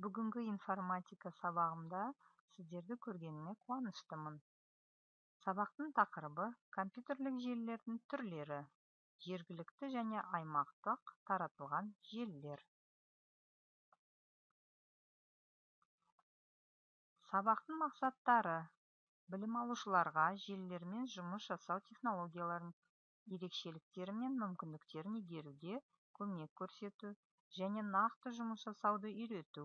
Бүгінгі информатика сабағымда сіздерді көргеніме қуаныштымын. Сабақтың тақырыбы: компьютерлік желілердің түрлері, жергілікті және аймақтық таратылған желілер. Сабақтың мақсаттары: білім алушыларға желілермен жұмыс жасау технологияларын, ерекшеліктері мен мүмкіндіктерін игеруде көмек көрсету және нақты жұмыс жасауды үйрету,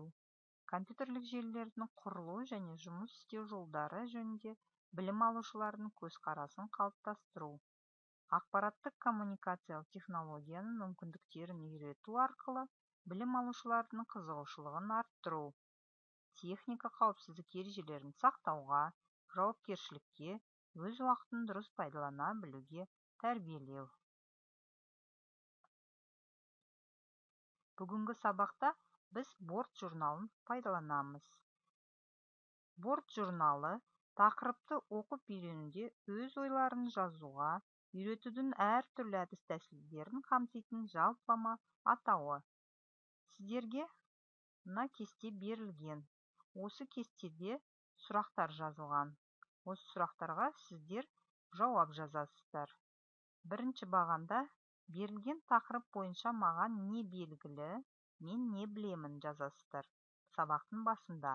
компьютерлік желілердің құрылуы және жұмыс істеу жолдары жөнінде білім алушылардың көзқарасын қалыптастыру, ақпараттық-коммуникациялық технологияның мүмкіндіктерін үйрету арқылы білім алушылардың қызығушылығын арттыру, техника қауіпсіздік ережелерін сақтауға, жауапкершілікке, өз уақытын дұрыс пайдалана білуге тәрбиелеу. Бүгінгі сабақта біз борт журналын пайдаланамыз. Борт журналы тақырыпты оқып үйренуде өз ойларын жазуға үйретудің әртүрлі әдіс-тәсілдерін қамтитын жалпылама атауы. Сіздерге мына кесте берілген. Осы кестеде сұрақтар жазылған. Осы сұрақтарға сіздер жауап жазасыздар. Бірінші бағанда берілген тақырып бойынша маған не белгілі, мен не білемін жазасыздар сабақтың басында.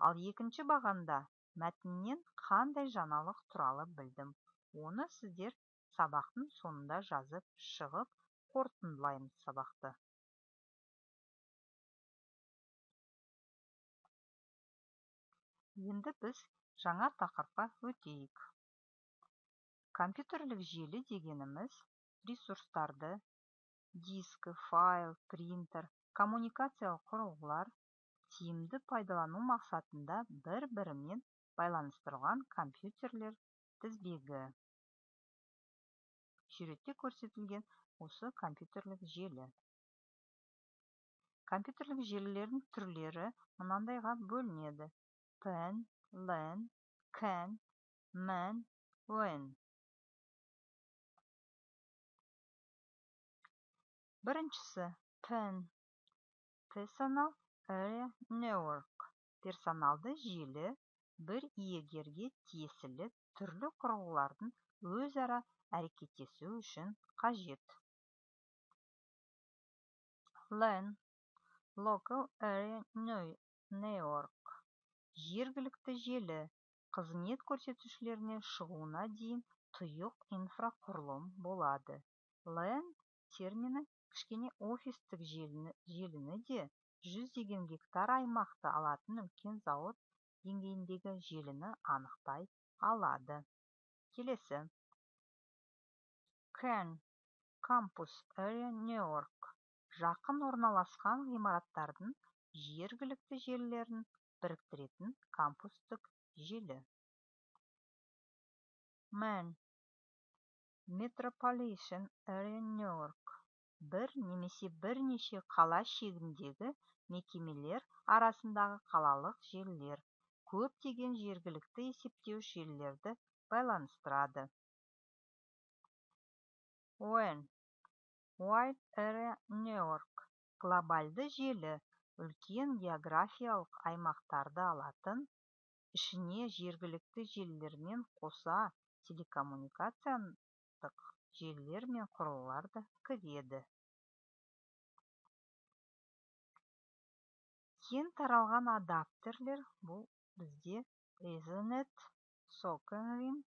Ал екінші бағанда мәтіннен қандай жаңалық туралы білдім, оны сіздер сабақтың соңында жазып шығып, қорытындылаймыз сабақты. Енді біз жаңа тақырыпқа өтейік. Компьютерлік желі дегеніміз ресурстарды, дискі, файл, принтер, коммуникациялық құрылғылар тиімді пайдалану мақсатында бір-бірімен байланыстырылған компьютерлер тізбегі. Суретте көрсетілген осы компьютерлік желі. Компьютерлік желілердің түрлері мынандайға бөлінеді: PAN, LAN, CAN, MAN, WAN. Біріншісі PAN, Personal Area Network, персоналды желі, бір иегерге тиесілі түрлі құрылғылардың өзара әрекеттесуі үшін қажет. LAN, Local Area Network, жергілікті желі, қызмет көрсетушілеріне шығуына дейін тұйық инфрақұрылым болады. LAN термині кішкене офистік желіні де, жүздеген гектар аймақты алатын үлкен зауыт деңгейіндегі желіні анықтай алады. Келесі. CAN, Campus Area Network, жақын орналасқан ғимараттардың жергілікті желілерін біріктіретін кампустік желі. MAN, Metropolitan Area Network, бір немесе бірнеше қала шегіндегі мекемелер арасындағы қалалық желілер, көптеген жергілікті есептеуіш желілерді байланыстырады. WAN, Wide Area Network, глобалды желі, үлкен географиялық аймақтарды алатын, ішіне жергілікті желілермен қоса телекоммуникациялық желілер мен құрылғылар да кіреді. Кең таралған адаптерлер бұл бізде Ethernet, Socket,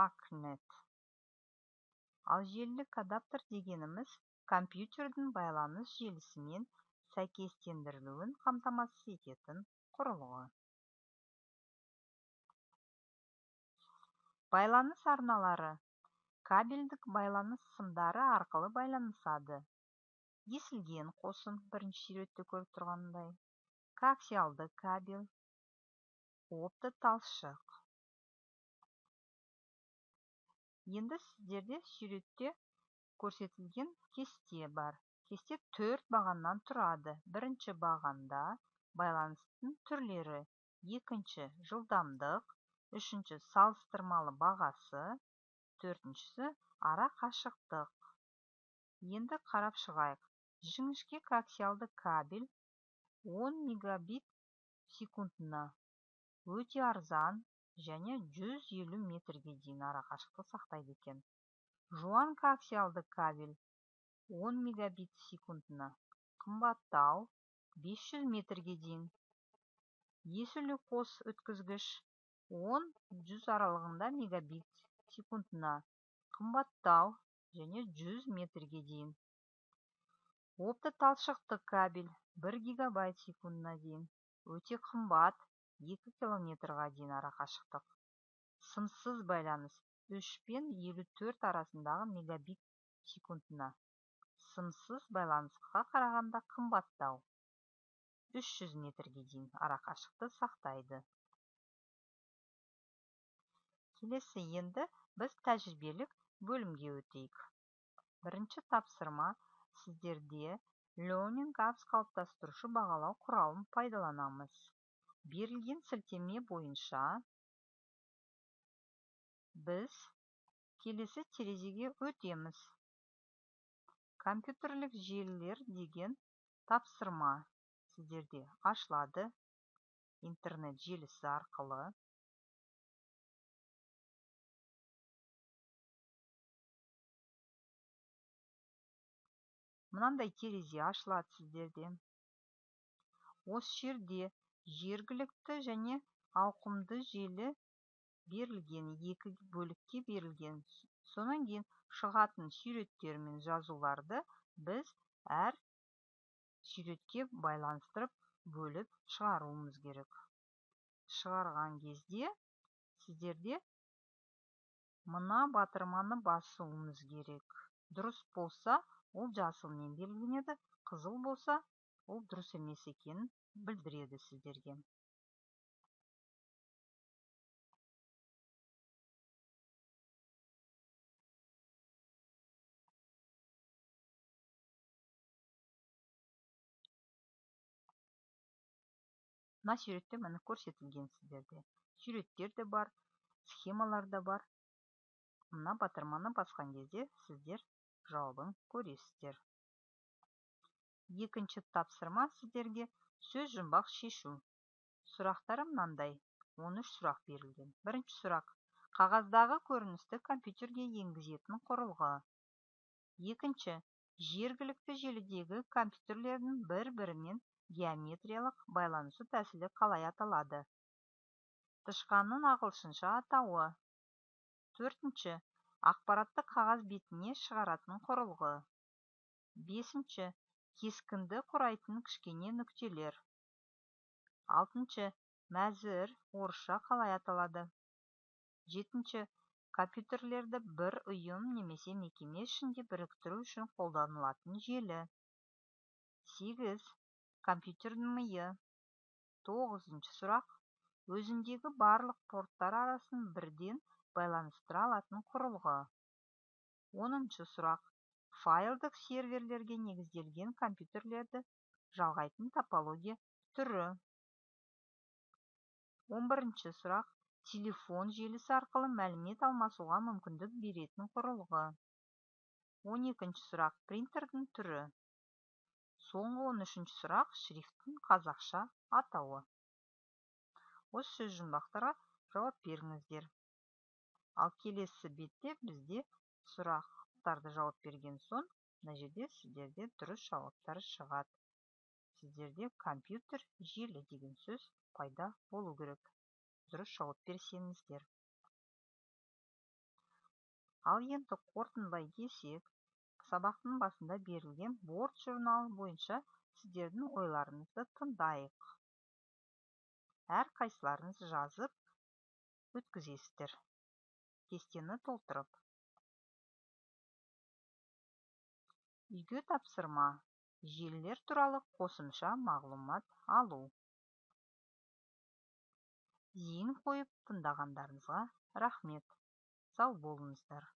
ACNET. Ал желілік адаптер дегеніміз компьютердің байланыс желісімен сәйкестендірілуін қамтамасыз ететін құрылғы. Байланыс арналары кабельдік байланыс сымдары арқылы байланысады. Есілген қосын, бірінші суретте көріп тұрғандай, коаксиалды кабель, оптоталшық. Енді сіздерде суретте көрсетілген кесте бар. Кесте 4 бағаннан тұрады. Бірінші бағанда байланыстың түрлері, екінші жылдамдық, үшінші салыстырмалы бағасы, төртіншісі ара қашықтық. Енді қарап шығайық. Жіңішке коаксиалды кабель 10 мегабит секундына, өте арзан және 150 метрге дейін арақашықтық сақтайды екен. Жуан коаксиалды кабель 10 мегабит секундына, қымбаттау, 500 метрге дейін. Есулі қос өткізгіш 10-100 аралығында мегабит секундына, қымбаттау және 100 метрге дейін. Оптоталшықты кабель 1 гигабайт секундына дейін, өте қымбат, 2 километрға дейін арақашықтық. Сымсыз байланыс 3 пен 54 арасындағы мегабит секундына, сымсыз байланысқа қарағанда қымбаттау, 300 метрге дейін арақашықты сақтайды. Келесі енді біз тәжірибелік бөлімге өтейік. Бірінші тапсырма: сіздерде Learning Apps қалыптастырушы бағалау құралын пайдаланамыз. Берілген сілтеме бойынша біз келесі терезеге өтеміз. Компьютерлік желілер деген тапсырма сіздерде ашылады интернет желісі арқылы. Мынандай терезе ашылады сіздерде. Осы жерде жергілікті және ауқымды желі берілген, екі бөлікке берілген. Сонан кейін шығатын суреттер мен жазуларды біз әр суретке байланыстырып бөліп шығаруымыз керек. Шығарған кезде сіздерде мына батырманы басуымыз керек. Дұрыс болса, ол жасылмен белгіленеді, қызыл болса, ол дұрыс емес екенін білдіреді сіздерге. Мына суретте міне көрсетілген сіздерде. Суреттер де бар, схемалар да бар. Мына батырманы басқан кезде сіздер жауабын көресіздер. Екінші тапсырма сіздерге сөз жұмбақ шешу. Сұрақтары мынандай. 13 сұрақ берілген. Бірінші сұрақ: қағаздағы көріністі компьютерге енгізетін құрылғы. Екінші: жергілікті желідегі компьютерлердің бір-бірімен геометриялық байланысу тәсілі қалай аталады? Тышқанның ағылшынша атауы. Төртінші: ақпаратты қағаз бетіне шығаратын құрылғы. Бесінші: кескінді құрайтын кішкене нүктелер. Алтыншы: мәзір орысша қалай аталады? Жетінші: компьютерлерді бір ұйым немесе мекеме ішінде біріктіру үшін қолданылатын желі. 8. Компьютердің миы. 9-шы сұрақ: өзіндегі барлық порттар арасын бірден байланыстыра алатын құрылғы. 10-шы сұрақ: файлдық серверлерге негізделген компьютерлерді жалғайтын топология түрі. 11-ші сұрақ: телефон желісі арқылы мәлімет алмасуға мүмкіндік беретін құрылғы. 12-ші сұрақ: принтердің түрі. Соңғы 13-ші сұрақ: шрифттің қазақша атауы. Осы сөз жұмбақтарға жауап беріңіздер. Ал келесі бетте бізде сұрақтарды жауап берген соң, мына жерде сіздерде дұрыс жауаптар шығады. Сіздерде компьютер желі деген сөз пайда болу керек. Дұрыс жауап берсеңіздер. Ал енді қорытындылай келсек, сабақтың басында берілген борт журналы бойынша сіздердің ойларыңызды тыңдайық. Әрқайсыларыңыз жазып өткізесіздер. Кестені толтырып. Үйге тапсырма: желілер туралы қосымша мағлұмат алу. Зейін қойып тыңдағандарыңызға рахмет. Сау болыңыздар.